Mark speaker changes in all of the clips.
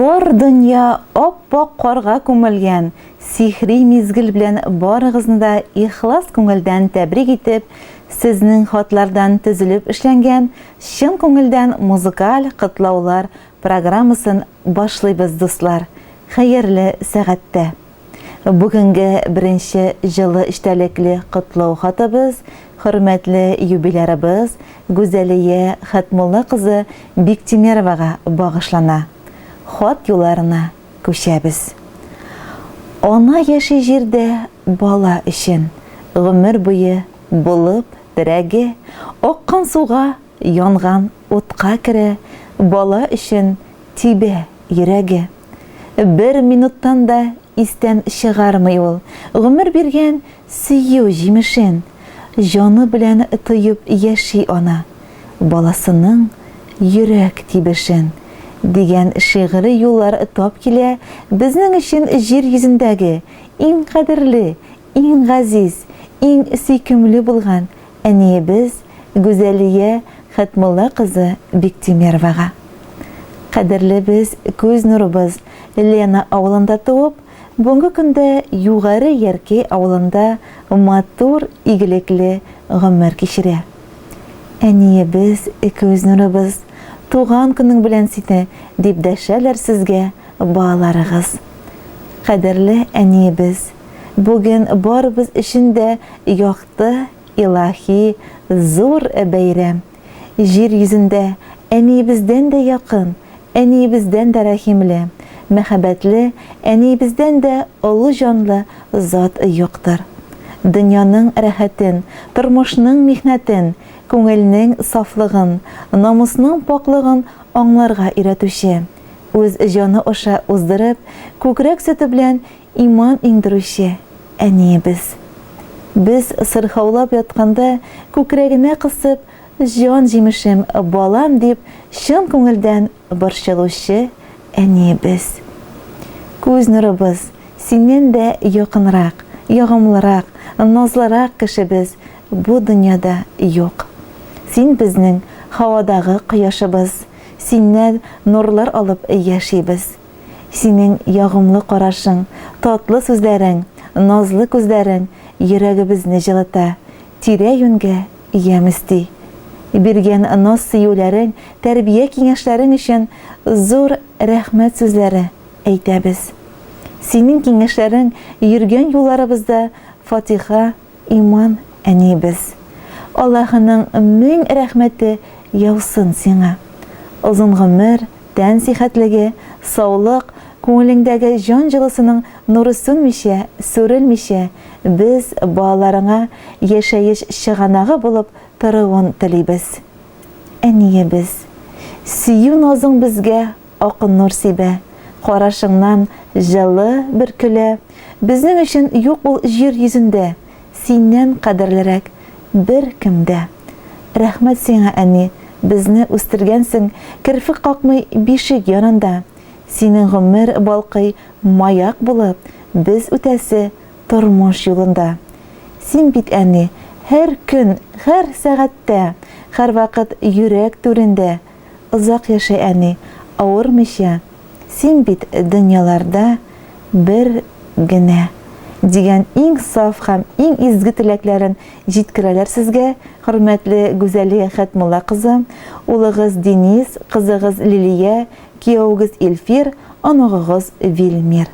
Speaker 1: Бар дөнья ап-ак карга күмелгән сихри мизгел белән барыгызны да ихлас күңелдән тәбрик итеп, сезнең хатлардан төзелеп эшләнгән чын күңелдән музыкаль котлаулар программасын башлыйбыз, дуслар! Хәерле сәгатьтә! Бүгенге беренче җылы эчтәлекле котлау хатыбыз хөрмәтле юбилярыбыз Гүзәлия Хәтмулла кызы Биктимеровага багышлана. Хат юлларына күчәбез. Ана яши җирдә бала өчен, Гомер буе булып терәге, Аккан суга, янган утка керә, Бала өчен тибә йөрәге. Бер минуттан да истән чыгармый ул Гомер биргән сөю җимешен. Җаны белән тоеп яши ана Баласының йөрәк тибешен. Дигән шигъри юллар тап килә безнең өчен җир йөзендәге иң кадерле, иң газиз, иң сөйкемле булган әниебез Гүзәлия Хәтмулла кызы Биктимеровага. Кадерлебез, күз нурыбыз Лена авылында туып, бүгенге көндә Югары Яркәй авылында матур, игелекле гомер кичерә. Әниебез, күз нурыбыз, туган көнең белән сине, дип дәшәләр сезгә балаларыгыз. Кадерле әниебез, бүген барыбыз өчен дә якты, илаһи, зур бәйрәм. Җир йөзендә әниебездән дә якын, әниебездән дә рәхимле, мәхәббәтле, әниебездән дә олы җанлы зат юктыр. Дөньяның рәхәтен, тормышның михнәтен, күңелнең сафлыгын, намусның пакьлыгын аңларга өйрәтүче, үз җаны аша уздырып, күкрәк сөте белән иман иңдерүче әниебез. Без сырхаулап ятканда күкрәгенә кысып, җан җимешем, балам дип чын күңелдән борчылучы әниебез. Күз нурыбыз, синнән дә якынрак, ягымлырак, назлырак кешебез бу дөньяда юк. Син безнең һавадагы кояшыбыз, синнән нурлар алып яшибез. Синең ягымлы карашың, татлы сүзләрең, назлы күзләрең йөрәгебезне җылыта, тирә-юньгә ямь өсти. Биргән наз-сөюләрең, тәрбия-киңәшләрең өчен зур рәхмәт сүзләре әйтәбез. Синең киңәшләрең йөргән юлларыбызда фатиха, Иман, әниебез. Аллаһының мең рәхмәте яусын сиңа. Озын гомер, тән сихәтлеге, саулык, күңелеңдәге җан җылысының нуры сүнмичә, сүрелмичә, без, балаларыңа яшәеш чыганагы булып торуын телибез. Әниебез. Сөю назың безгә ак нур сибә, карашыңнан җылы бөркелә. Безнең өчен юк ул җир йөзендә синнән кадерлерәк беркем дә. Рәхмәт сиңа, әни, безне үстергәнсең керфек какмый бишек янында. Синең гомер балкый маяк булып, без үтәсе тормыш юлында. Син бит, әни, һәр көн, һәр сәгатьтә, һәрвакыт йөрәк түрендә. Озак яшә, әни, авырмыйча, син бит дөньяларда бер генә, дигән иң саф һәм иң изге теләкләрен җиткерәләр сезгә, хөрмәтле Гүзәлия Хәтмулла кызы, улыгыз Денис, кызыгыз Лилия, киявегез Илфир, оныгыгыз Вилмир.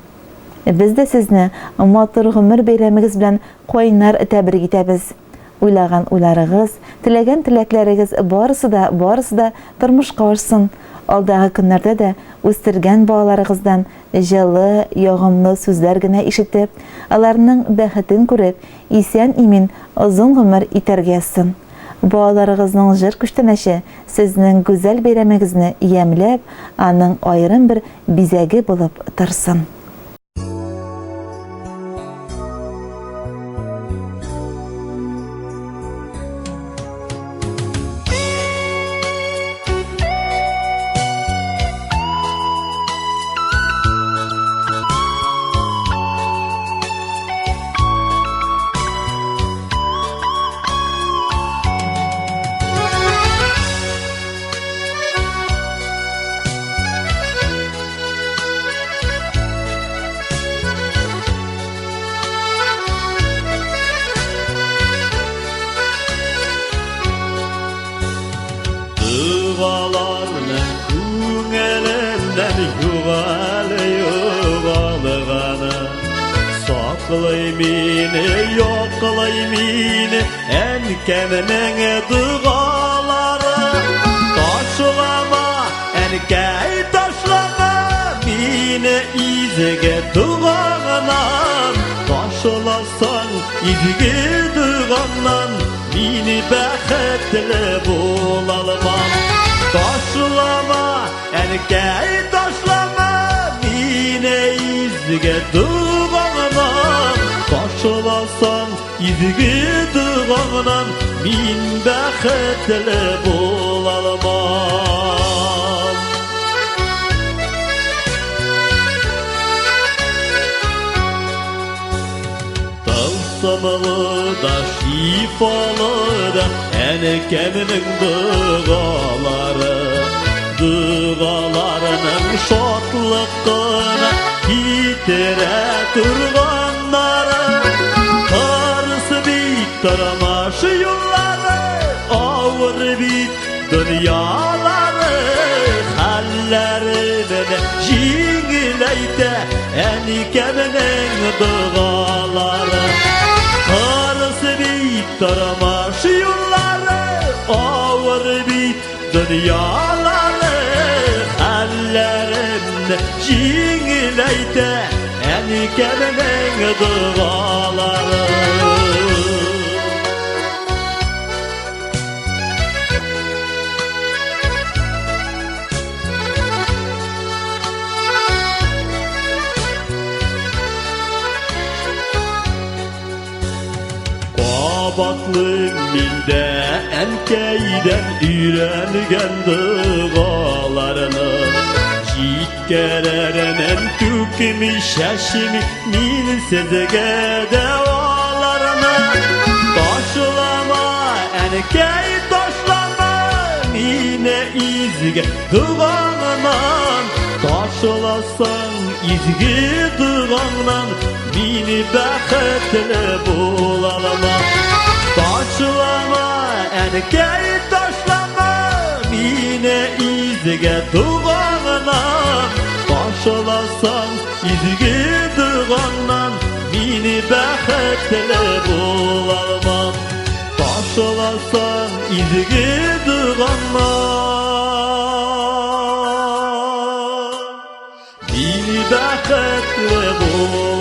Speaker 1: Без дә сезне матур гомер бәйрәмегез белән кайнар тәбрик итәбез. Уйлаган уйларыгыз, теләгән теләкләрегез барысы да, барысы да тормышка ашсын. Алдагы көннәрдә дә үстергән балаларыгыздан җылы, ягымлы сүзләр генә ишетеп, аларның бәхетен күреп, исән-имин озын гомер итәргә язсын. Балаларыгызның җыр күчтәнәче сезнең гүзәл бәйрәмегезне ямьләп, аның аерым бер бизәге булып торсын.
Speaker 2: Саклый мине, яклый мине әнкәмнең догалары. Ташлама, әнкәй, ташлама мине изге догаңнан. Ташласаң изге догаңнан, мин бәхетле булалмам. Ташлама, әнкәй, ташлама мине изге догаңнан. Ташласаң изге догаңнан, мин бәхетле булалмам. Тылсымлы да, шифалы да әнкәмнең догалары. Догаларының шатлык кына китерә торганнары. Кырыс бит тормыш юллары, авыр бит дөньялары. Хәлләремне җиңеләйтә әнкәмнең догалары. Кырыс бит тормыш юллары, авыр бит дөньялары. Хәлләремне җиңеләйтә әнкәмнең догалары. Кабатлыйм мин дә әнкәйдән өйрәнгән догаларны. Җиткерермен түкми чәчми мин сезгә дә аларны. Ташлама, әнкәй, ташлама мине изге догаңнан. Ташласаң изге догаңнан, мин бәхетле булалмам. Ташлама, әнкәй, ташлама мине изге догаңнан. Ташласаң изге догаңнан, мин бәхетле булалмам. Ташласаң изге догаңнан, мин бәхетле булалмам.